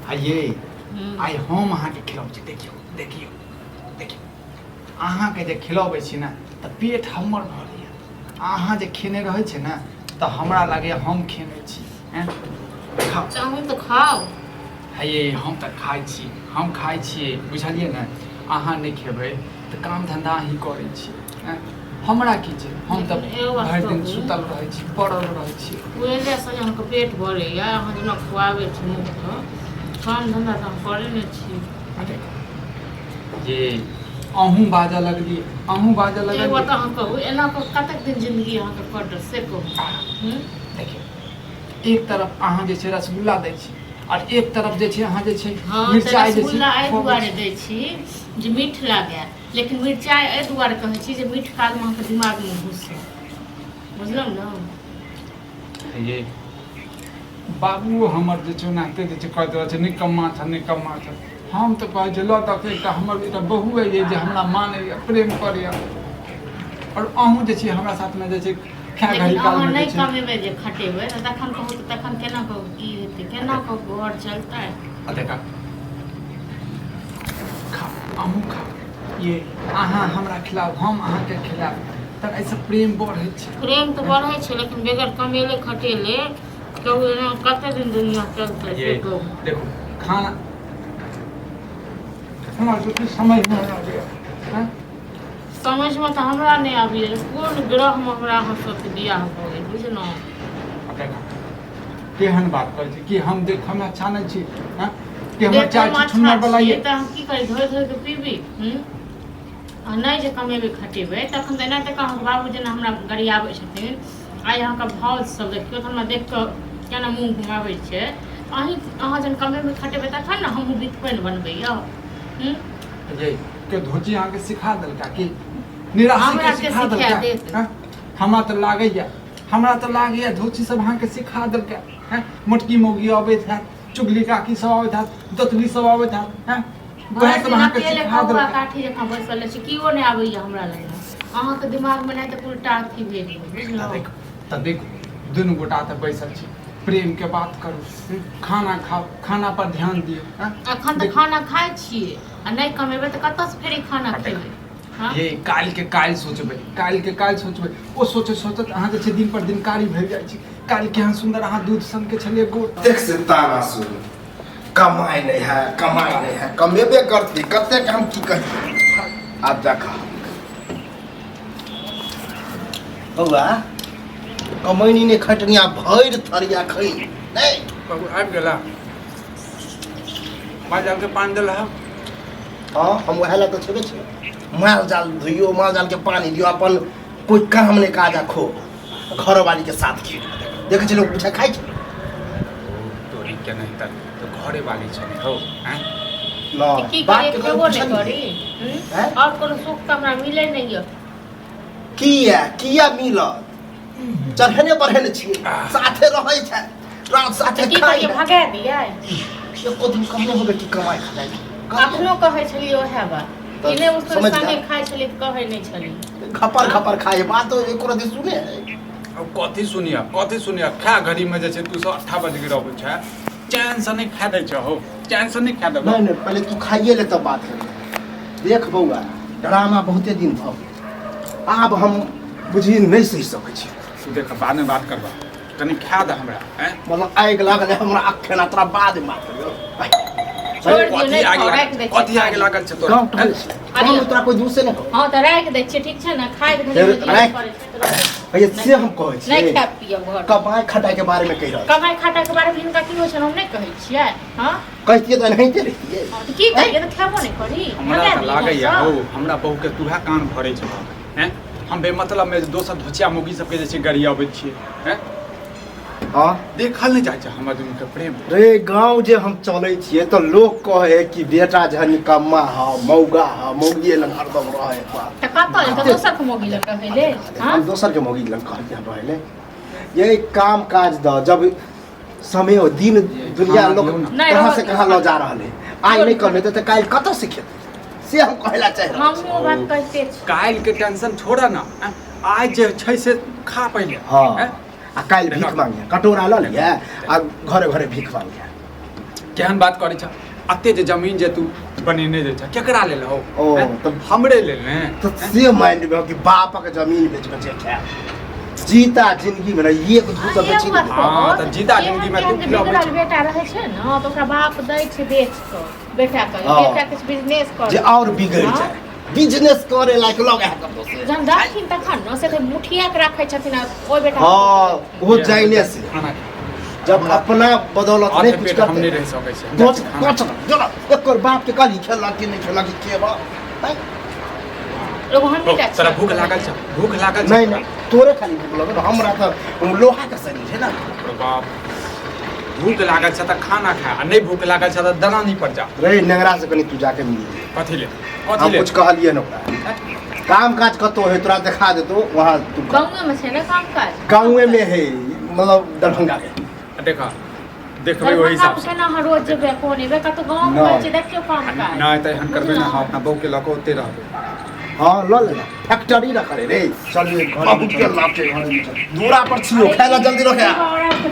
आ ये आइ हम अहाँके खिलाबै छी। देखियौ देखियौ देखियौ, अहाँके जे खिलाबै छी ने तऽ पेट हमर भरैया। अहाँ जे खेने रहै छै ने तऽ हमरा लागैया हम खेने छी। हैं, खाउ। तऽ अहूँ तऽ खाउ। हे ये, हम तऽ खाइ छी, हम खाइ छियै, बुझलियै ने? अहाँ नहि खेबै तऽ काम धन्धा अहीं करै छी। आँय, हमरा की छै, हम तऽ लेकिन एगो बात भरि दिन कहू। सुतल रहै छी, पड़ल रहै छी। उएह से अहाँके पेट भरैया, अहाँ जेना खुआबै छी मुँहसँ। काम धन्धा तऽ हम करै नहि छी। आ देखो जे अहूँ बाजऽ लगलियै, अहूँ बाजऽ एगो लगलियै। तऽ अहाँ कहू, एना कऽ कतेक दिन जिन्दगी अहाँके कटत से कहू। हूँ? देखियौ, एक तरफ अहाँ जे छै रसगुल्ला दै छी आओर एक तरफ जे छै अहाँ जे छै हँ, तऽ मिरचाइ जे छै रसगुल्ला एहि खुअबै दुआरे छी। दै छी जे मीठ लागए, लेकिन मिरचाइ एहि दुआरे कहै छी जे मीठ कालमे अहाँके दिमागमे घुसए, बुझलहुँ ने? ये बाबू हमर जे छै ओनाहिते जे छै कहैत रहै छै, निकम्मा छ, निकम्मा छ। हम तऽ कहै छै लऽ दऽ एकटा हमर एकटा बहु अइ जे हमरा मानैए, प्रेम करैए, आओर अहूँ जे छै हमरा साथमे जे छै खाय घड़ी लेकिन अहाँ कालमे जे नहि छै कमेबै जे खटेबै तऽ तखन कहू तऽ तखन केना कऽ की हेतै, केना कऽ घर चलतै? आ देखा, खा, अहूँ खा। ये अहाँ हमरा खिलाउ, हम अहाँके खिलायब, तऽ एहिसँ प्रेम बढ़ै छै। प्रेम तऽ बढ़ै छै, लेकिन बगैर कमेले खटेले कहू एना कते दिन दुनिया चलतै से ये कहू। देखू, खाना हमरा सबके समझ नहि आबैया। हँ? समझमे तऽ हमरा नहि आबैया जे कोन ग्रहमे हमरा अहाँ सबके बियाह भऽ गेल, बुझलहुँ? आ देखा, केहन बात करै छी कि हम देख हम अच्छा नहि छी? हँ, कि हमर देखैमे चाय अच्छा छुछुन्नर वाला छियै ये तऽ हम की करी, धोइ धोइ कऽ पीबी? हूँ? आ नहि जे कमेबै खटेबै तखन तऽ एनाहिते कऽ अहाँके बाबू जेना हमरा गरियाबै छथिन। आइ अहाँके भाउज सब देखियौ तऽ हमरा देख कऽ केना मुँह घुमाबै छै। अहीं अहाँ जहन कमेबै खटेबै तखन ने हमहूँ बितपनि बनबै यौ। हूँ? ये के धोती अहाँके सिखा देलका कि निराशी हमरा के के सिखा सिखा देलका? देत? हँ? हमरा तऽ लागैया, हमरा तऽ लागैया धोती सब अहाँके सिखा देलका। हँ, मोटकी मौगी अबैत हैत, चुगली काकी सब अबैत हैत, दतली सब अबैत हैत। हँ, वएह भरि सब दिन अहाँके अकेले सिखा कौआ देलका। काठी जकाँ बैसल रहै छी, केओ नहि आबैया हमरा लग। अहाँके दिमागमे नहि तऽ उल्टा अथी भेल यऽ, तऽ बुझलहुँ? देखू, तऽ देखू, दुनू गोटा तऽ बैसल छी, प्रेम के बात करू, खाना खाउ, खाना पर ध्यान दियौ। हँ? एखन तऽ देखू, खाना खाइ छियै, आ नहि कमेबै तऽ कतऽसँ फेर ई खाना खेबै? हँ? ये काल्हि के काल्हि सोचबै, काल्हि के काल्हि सोचबै। ओ सोचैत सोचैत अहाँ जे छै दिन पर दिन कारी भेल जाइ छी। काल्हि केहन सुन्दर अहाँ दूध सनके छलियै गोर। देख से ताना सुन, कमाइ नहीं है, कमाइ नहीं है, कमेबे करती कतेक, हम की कही। आब जा खा बौआ, कमैनी ने खटनिया भरि थरिया खै नहीं। बाबू आबि गेला, माल जाल के पानि देल हँ? हाँ, हम वएह लए तऽ छेबे छी। माल जाल धोइयो, माल जाल के पानी दियो, अपन कोई काम नहीं काज, आ खो घरवाली के साथ खेल देखै छै लोक पूछा खाइ छै। तोरी के नहीं तऽ घरे वाली छै ने हौ। आँय? नहि, की बात करियै, के खेबो नहि पुछलियै। करी? हूँ? हैं? आओर कोनो सुख तऽ हमरा मिलै नहि यऽ। किया किया मिलत? चढ़ेने बढ़ेने छियै, साथे रहै छै, रात साथे तऽ की खाइ करियै, है। भगा दियै? एको दिन कमे होबे कि कमाइ खटाइ अखनो कहै छलियै ओएह बात। तऽ ई नहि उसको समझ संगे जा। खाइ छलियै तऽ कहै नहि छलियै। खपर खपर खाइ, बात तो एको रति सुने है। अब कथी सुनिया, कथी सुनिया? खा घड़ी में जे छै तू सब अट्ठा बज गिरबै छै, चैन से नहीं खा दै छै हौ, चैन से नहीं खा देबो। नहीं नहीं, पहले तू खाइए ले तब बात करी। देख बौआ, ड्रामा बहुते दिन भऽ गेल, आब हम बुझी नहीं सहि सकै छी। तू देख, बाद में बात करबा, कनी खा दे हमरा। हैं? मतलब आगि लागल है हमरा अखन, आ तोरा बाद में बात करियो। छोड़ि दियौ, कथी नहि आगि खाउ, लागल राखि दै छियै कथी आगि खाली। लागल छै तोरा? गाँव टहल छी। अरे- तोरा कोई दूसरे नहीं हो। हँ तऽ राखि दै छियै, ठीक छै ने? खाइ घड़ी फेर मे जे राखि- करै छै तऽ राखि। भैया से हम कहै नहि छियै खायब पियब घर। कमाइ खटाइ के बारे में कहि रहल। कमाइ खटाइ के बारे में हिनका की होइ छनि, हम नहि कहै छियै? हँ। कहितियै तऽ एनाहिते रहितियै। हँ, तऽ की करियै, तऽ खेबो नहि करी? हमरा भगा तऽ दियै लागैया घरसँ? हौ, हमरा बहू के तूहे कान भरै छह। हैं? हम बेमतलब में दोसर धोचिया मौगी सबके जे छै गरियाबै छियै। हैं? हाँ। देखल नहि जाइ छै हमर दुनू के प्रेम। रे गांव जे हम चलै छियै तऽ लोक कहै कि बेटा जे निकम्मा ह, मौगा ह, मौगिए लग हरदम रहै बा। तऽ कतऽ जेतै दोसर के मौगी लग रहै ले? हँ? हम दोसर के मौगी लग कहलियै हम रहै ले? ये काम काज द जब समय हो, दिन दुनिया खाना लोग दियौ ना। नहि, कहाँ रहऽ से दियौ। कहाँ लऽ जा रहल है। आइ नहि कमेतै तऽ काल्हि कतऽ से खेतै, से हम कहै ला चाहि रहल छी। हमहूँ ओ बात कहिते छी। काल्हि के टेंशन छोड़ ना, आँय? आइ जे छै से खा पहिले। हाँ। आँय? आ काल्हि भीख मांगिए, कटोरा लऽ लिअ आ घरे घरे भीख मांगिए। केहन बात करै छ अते जे जमीन जे तू बनेने जे छ केकरा लेल हो ओ, हैं? हमरे लेल ने तऽ से मानि लेबै कि बापक जमीन बेच बेच के खायब जीता जिंदगी में ना एक दू तऽ बेची बात हाँ, तऽ जीता जिंदगी में तू बिगड़ल खिलाबै छै। बेटा रहै छै ने तऽ ओकरा बाप दै छै बेच कऽ बेटा के हाँ। बेटा किछु बिजनेस कर जे और बिगड़ हाँ। जाए बिजनेस करे लायक लग है कतौ से जहन रहथिन तखन ने से तऽ मुठिया के राखै छथिन आ ओहि बेटा हाँ वो जाइने से खाना खा। जब अपना बदौलत नहीं आधे कुछ पेट हम करते नहीं रह सकै छी कोच कोच जोड़ा एकर बाप के कहली खेलक कि नहीं खेलक कि के बा हैं? एगो हम बेटा तोरा भूख लागल छ भूख लागल छ नहीं नहीं तोरे खाली भूख लगल हमरा तऽ लोहा के शरीर है ना तोरा बाप भूख लागल छ तऽ खाना खा आ नहीं भूख लागल छ तऽ दलानी पर जा रे नेंगरा से कनी तू जाके मिल ले। कथी ले हम कथी ले कुछ कहलिए न ओकरा काम काज कतौ है तोरा देखा देतो वहाँ तू कर। गाँवे में छै ने काम काज गाँवे में है मतलब दरभंगा के देखा देखबै ओहि दरभंगा हिसाब मे से केना अहाँ रोज जेबै कोन एबै कतौ गाँव मे नहि। कहै छै देखियौ काम काज नहि तऽ एहन करबै ने हम अपना बहू के लऽ कऽ ओते रहबै हाँ ल लेना फैक्ट्री रखले रे चलिए घर बहुत के लाभ छै दूरा पर छियो खाय ला जल्दी रखे और